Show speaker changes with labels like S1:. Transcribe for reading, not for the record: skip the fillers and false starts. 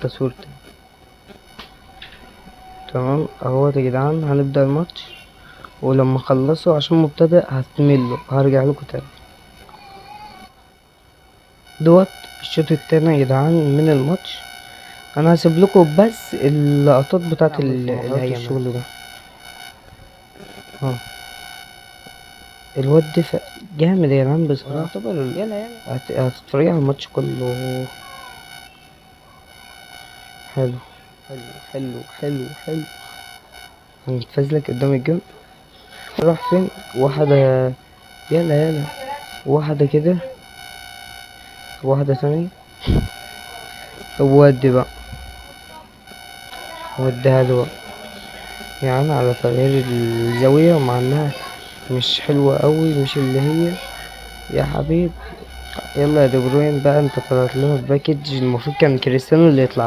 S1: تصوير تاني. تمام اهوت يا جدعان، هنبدأ الماتش، ولما اخلصه عشان مبتدئ هتمله هرجع لكم تاني. دوت الشوط التاني يا جدعان من الماتش. انا هسيب لكم بس اللقطات بتاعت
S2: نعمل في مهارات
S1: الهجمات.
S2: الشغل ده.
S1: الواد ده جامد يا جدعان بصراحة.
S2: يعتبر
S1: يلا يلا. هتتفرجي على الماتش كله. حلو.
S2: حلو حلو حلو حلو.
S1: هنتفزلك قدام الجون. راح فين؟ واحدة. يلا يلا. واحدة كده، واحدة تانية. طب ودي بقى، وديها له بقى. على تغيير الزاوية، مع انها مش حلوة قوي، مش اللي هي يا حبيب. يلا يا دي بروين بقى، انت طلعت لنا في package المفروض كان كريستيانو اللي يطلع.